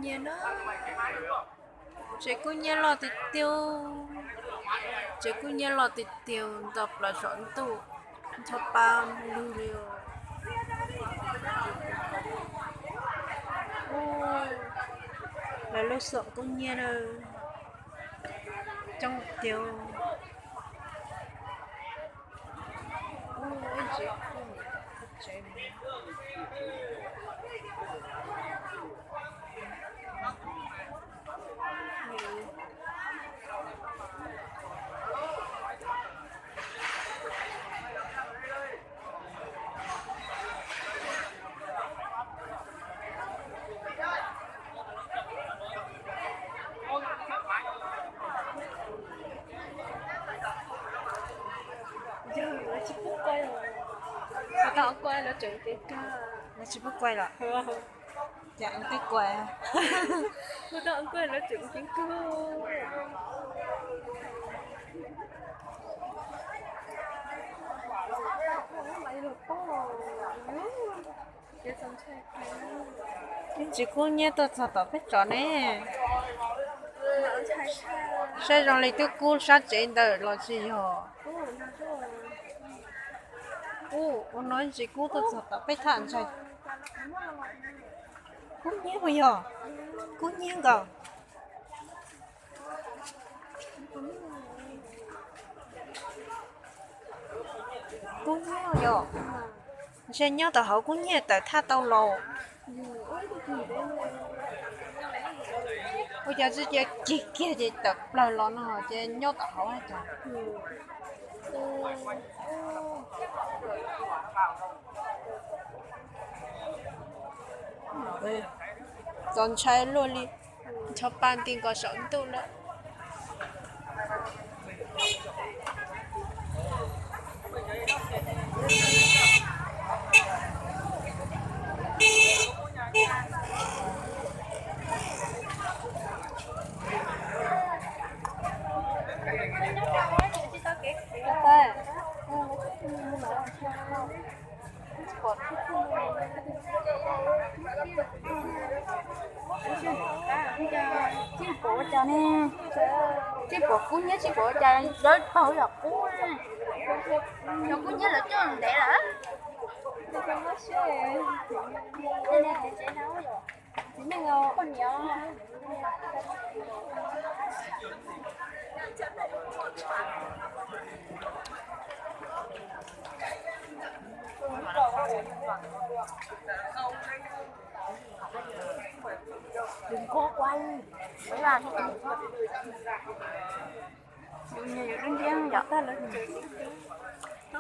Nyiaj na, tsev kub nyiab loj tiag tiag, tsev kub nyiab loj tiag tiag, nto plaws saum ntuj, ncho pa lug li os. Lawv lub xom kub nyiab na, coob tiag. Yog lawv tsis pub kuaj, lawv tsis pub kuaj los? Cas twb kuaj, kuaj lawv tseem ceeb kawg. Ib ntsis kub nyiab tuaj txog tom peb tsev ne. Saib zoo li twb kub sab tsev ntawm los tsis yog. Ub, ua no ib ntsis kub tuaj txog tom peb thaj ntshai. Kub nyiab puas yog? Kub nyiab nkaus. Kub nyiab yog, ntshe nyob tom hauv kub nyiab tawm thaj tau los. Ua cas tsis cia cig kiag ces tawm plaws los no ces nyob tom hauv hais tias. Txaus ntshai luaj li, ncho pa nti nkaus saum ntuj lawm. Tsis pom ua cas ne, tsis pom kub nyiab, tsis pom ua cas lawv paug yog kub, yog kub nyiab lawv coj ntev lawm. Tus nqua quaj, tus nyias yuav dub nciab yom.